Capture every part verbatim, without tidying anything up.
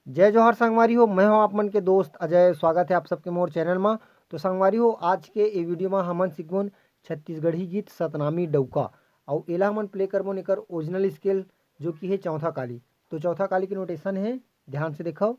जय जोहार संगवारी हो, मैं हूं आप मन के दोस्त अजय। स्वागत है आप सबके मोर चैनल मा। तो संगवारी हो, आज के ए वीडियो मा हमन सीखबोन छत्तीसगढ़ी गीत सतनामी डउका, अउ एला हमन प्ले करबोन एकर ओरिजिनल स्केल, जो कि है चौथा काली। तो चौथा काली के नोटेशन है, ध्यान से देखव।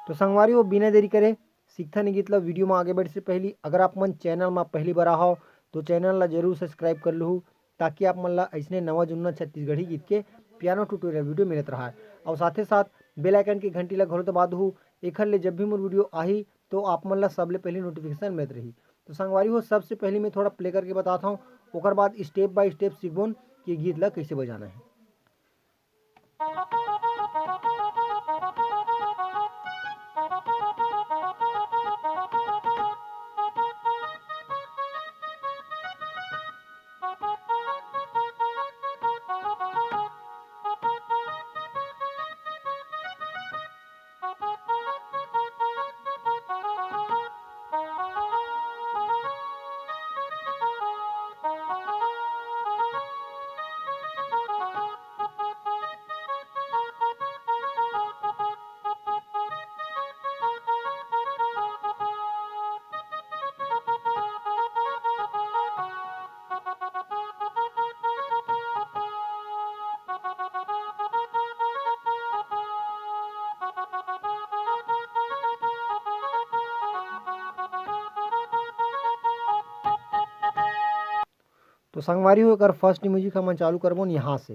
तो संगवारी हो, बिना देरी करे सीखथन ए गीत ला। वीडियो में आगे बढ़े से पहली अगर आप मन चैनल में पहली बार आहव तो चैनल ला जरूर सब्सक्राइब कर लहू, ताकि आप मन ला अइसने नवा जुन्ना छत्तीसगढ़ी गीत के पियानो ट्यूटोरियल वीडियो मिलत रहा। और साथे साथ बेल आइकन के घंटी ला घलो दबा दहू, एखर ले जब भी मोर वीडियो आही तो आप मन ला सबले पहली नोटिफिकेशन मिलत रही। तो संगवारी हो, सबसे पहली मैं थोड़ा प्ले करके बताता हूँ, ओकर बाद स्टेप बाय स्टेप सीखबोन कि गीत ला कैसे बजाना है। तो संगवारी हो, एकर फर्स्ट म्यूजिक हमन चालू करबोन यहाँ से।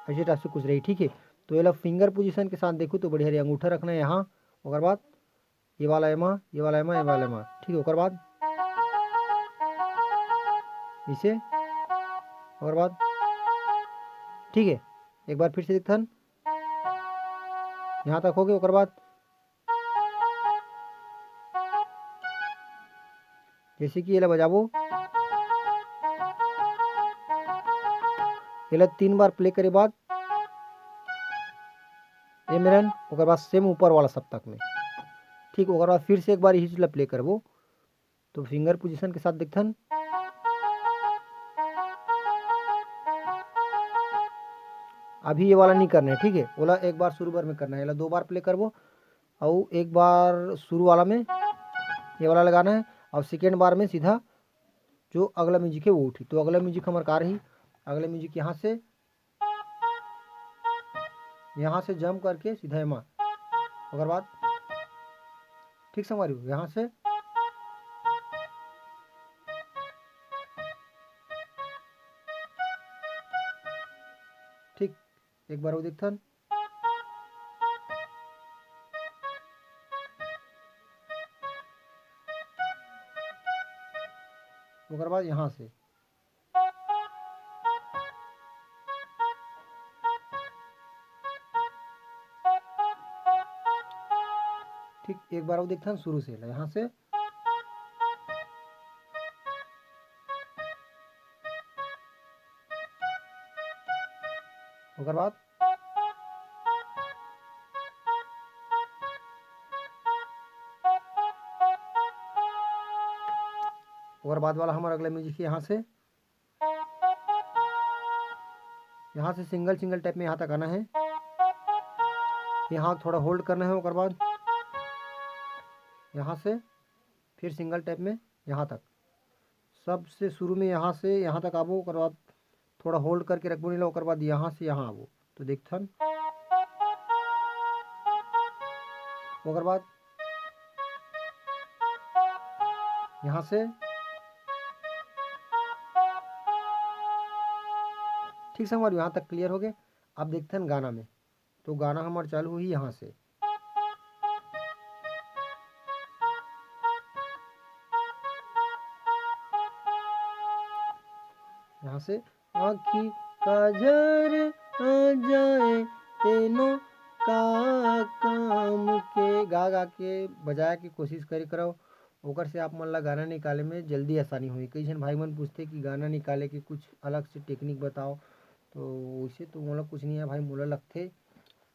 ऐसे टाइप से कुछ रही, ठीक है। तो एला फिंगर पोजीशन के साथ देखो तो बढ़िया रही, अंगूठा रखना है यहाँ, ओकर बाद ये वाला एमा, ये वाला एमा, ये वाला एमा, ठीक है। ओकर बाद इसे, ओकर बाद, ठीक है, एक बार फिर से देखथन, यहाँ तक हो गए। ओकर बाद जैसे कि एला बजाबो, एला तीन बार प्ले करे बाद ए मेरन, ओकर बाद सेम ऊपर वाला सप्तक में, ठीक। ओकर बाद फिर से एक बार यही चीज ला प्ले करबो, तो फिंगर पोजीशन के साथ देखथन। अभी ये वाला नहीं करना है, ठीक है, ओला एक बार शुरू बार में करना है, एला दो बार प्ले करबो, अउ एक बार शुरू वाला में ये वाला लगाना है, और सेकेंड बार में सीधा जो अगला म्यूजिक है वो उठी। तो अगला म्यूजिक हमार का रही, अगला म्यूजिक यहाँ से, यहाँ से जंप करके सीधा एमा, ओकर बाद ठीक संगवारी हो, यहाँ से ठीक एक बार वो देखथन। ओकर बाद यहाँ से ठीक एक बार वो देखथन शुरू से, यहाँ से ओकर बाद ओकर बाद वाला हमारा अगला म्यूजिक है यहाँ से, यहाँ से सिंगल सिंगल टाइप में यहाँ तक आना है। यहाँ थोड़ा होल्ड करना है, ओकर बाद यहाँ से फिर सिंगल टाइप में यहाँ तक। सबसे शुरू में यहाँ से यहाँ तक आबो, ओकर बाद थोड़ा होल्ड करके रखबो नीला, ओकर बाद यहाँ से यहाँ आबो। तो देखथन, ओकर बाद यहाँ से ठीक संगवारी, यहाँ तक क्लियर हो गए। अब देखथन गाना में, तो गाना हमार चालू होही यहाँ से, यहाँ से आँखी काजर आ जाए तेनो का काम के गा गा के बजाए के कोशिश करे करव। ओकर से आप मन ला गाना निकाले में जल्दी आसानी होही। कई झन भाई मन पूछथे कि गाना निकाले के कुछ अलग से टेक्निक बताओ, तो वैसे तो मोला कुछ नहीं है भाई, मोला लगथे